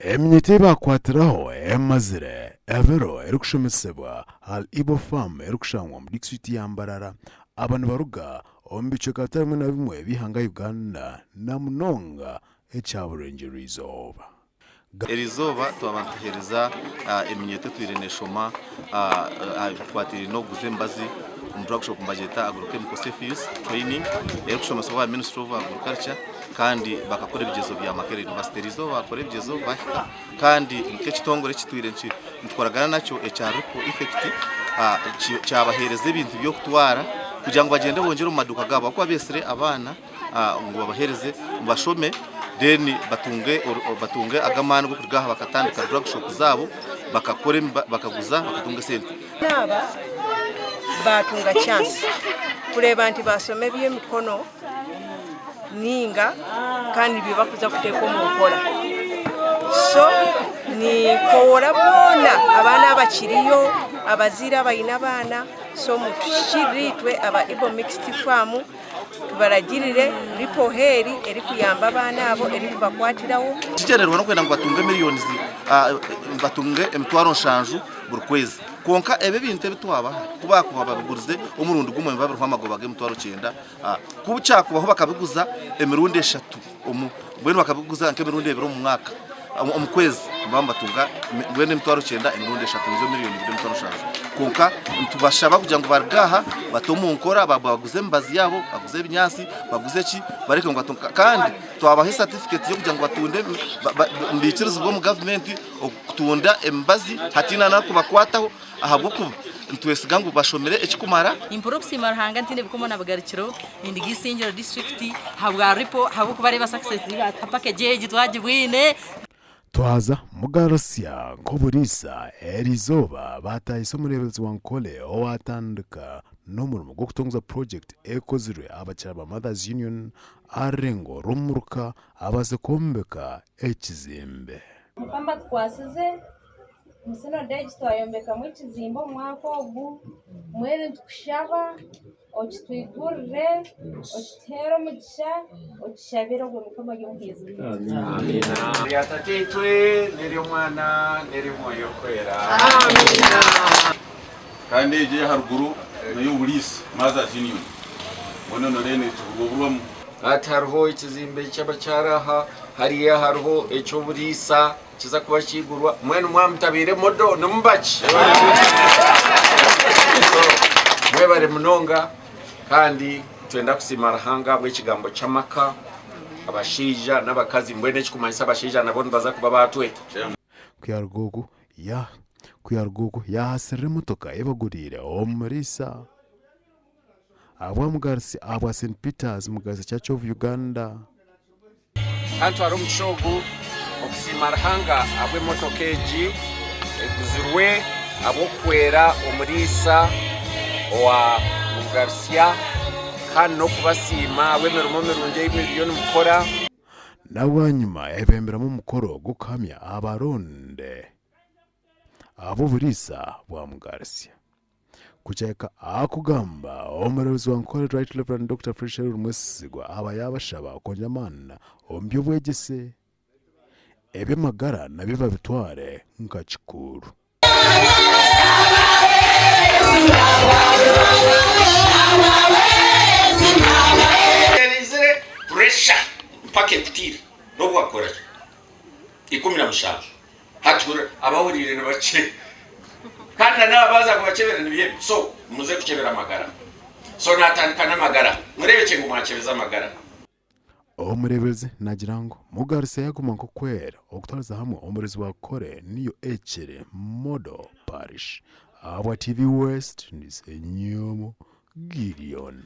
Eminyeeto ei baakwatiraho emazire ebiro erikushomesebwa ahari Ibo Farm erikushangwa omu disiturikiti ya Mbarara. Aba nibaruga omu bicweka bitari bimwe na bimwe eby'eihanga Uganda na munonga ekya Burengyerwa-izooba. Eri izooba twaba nituheereza eminyeeto etwire neeshoma aha bikwatiraine n'okuguza emibazi omu drug shop nibagyeta Agrochemical Safe Use Training erikushomesibwa aba Ministry of Agriculture kandi bakakora ebigyezo bya Makerere University. Eri izooba bakora ebigyezo bahika kandi nk'ekitongore ekitwire nitukoragana nakyo ekya Ripple Effect kyabaheereza ebintu by'okutwara kugira ngu bagyende bongyere omu maduuka gaabo ahakuba beetsire abaana ngu babaheereze ngu bashome then batunge batunge ago amaani g'okuruga aha bakatandika drug shop zaabo bakakora bakaguza bakatunga esente. Aba baatunga chance kureeba nti baashoma eby'emikono ninga kandi nibyo barikuza kuteeka omu nkora. So ninkowoora boona abaana abakiriyo, abazaire abaine abaana, so mutuhikiirire itwe aba Igbo Mixed Farm. Tubaragirire Ripple Heri erikuyamba abaana abo erikubakwatiraho. Ekigyendererwa n'okwenda ngu batunge millions batunge emitwaro nshanju buri kwezi. Kwonka ebi ebintu ebi twabaha ku baakuba babigurize omurundi gumwe nibiba biriho amagoba g'emitwaro kyenda. Ku kyakubaho bakabiguza emirundi eshatu omu mbwenu bakabiguza nk'emirundi ebiri omu mwaka omu kwezi nibaba nibatunga mbwenu emitwaro kyenda emirundi eshatu nizo miriyoni ibiri n'emitwaro nshanju. Kwonka nitubashaba kugira ngu baruge aha bate omu nkora baguze emibazi yaabo, baguze ebinyaatsi, baguze ki bareke ngu batunge kandi twabaha esatifiketi y'okugira ngu batunde nibaikirizibwa omu gavumenti okutunda emibazi hataine n'arikubakwataho ahabw'okuba nitwesiga ngu bashomire ekikumara. Nimpurira okusiima Ruhanga ntaine bikomo na bugarukiro ninduga Isingiro district ahabwa Ripple ahabw'okuba reeba success ei baatuha package egi twagibwine. Twaza Mugarusya nk'oburiisa eriizooba baatahisa omureeberezi wa Nkole owaatandika n'omurimo gw'okutongoza purojekiti ekozirwe abakyara ba Mothers Union aha rurengo rw'omuruka abaase kwombeka ekizimbe. Mukama atukwasize omu synod egi twayombekamu ekizimbe omu mwaka ogu, mbwenu nitukushaba okitwigurire, okituheere omugisha, okishabire ogwo Mukama ari omuhwezi waitu. Erya Tataitwe n'ery'Omwana n'ery'Omwoyo Orikwera. Kandi egyo ey'aharuguru n'ey'oburiisa, Mothers Union. Mbwenu noreeba netuburwaburwamu. Hati hariho ekizimbe ky'abakyara aha, hariya hariho eky'oburiisa. Kiza kuba kigurwa mwenu mwamutabaire modo nimubaki so mwebare munonga kandi twenda kusiima Ruhanga ahabw'ekigambo ky'amaka abashaija n'abakazi mbwenu ekikumanyisa abashaija nabo nibaza kuba batweta. Ku yaruga oku ya ku yaruga oku yaahasirira emotoka ei baguriire omuriisa ahabwa Mugarutsi ahabwa St Peters Mugarutsi Church of Uganda. Kantware omugisha ogu okusiima Ruhanga ahabw'emotoka egi eguzirwe ahabw'okuhwera omuriisa owa Mugarusya kandi n'okubasiima ahabw'emirimo mirungi ei muriyo nimukora. Na bwanyima yayebemberamu omukoro gw'okuhamya abaronde ab'oburiisa bwa Mugarusya. Kukyahika aha kugamba, Omureeberezi wa Nkore Right Rev. Dokita Fred Sherwood Mwesigwa aba yaabashaba kwongyera amaani omu by'obwegyese, eby'amagara nabyo babitware nka kikuru. Erizire puresha mpaka ekutiire n'obu wakora ki 17 Hati hurira abahuriire nibakye kandi na n'aba baaza kubakebera nibyo ebi so muze kukyebera amagara so naatandika n'amagara mureebekye ngu mwakyebeza amagara. Omureeberezi naagira ngu Mugarutse yaaguma nk'okwera okutwariza hamwe omurezi wa Kore niyo Ekere Model Parish. Ahabwa TV West, ndi Ssenyomo Gideon.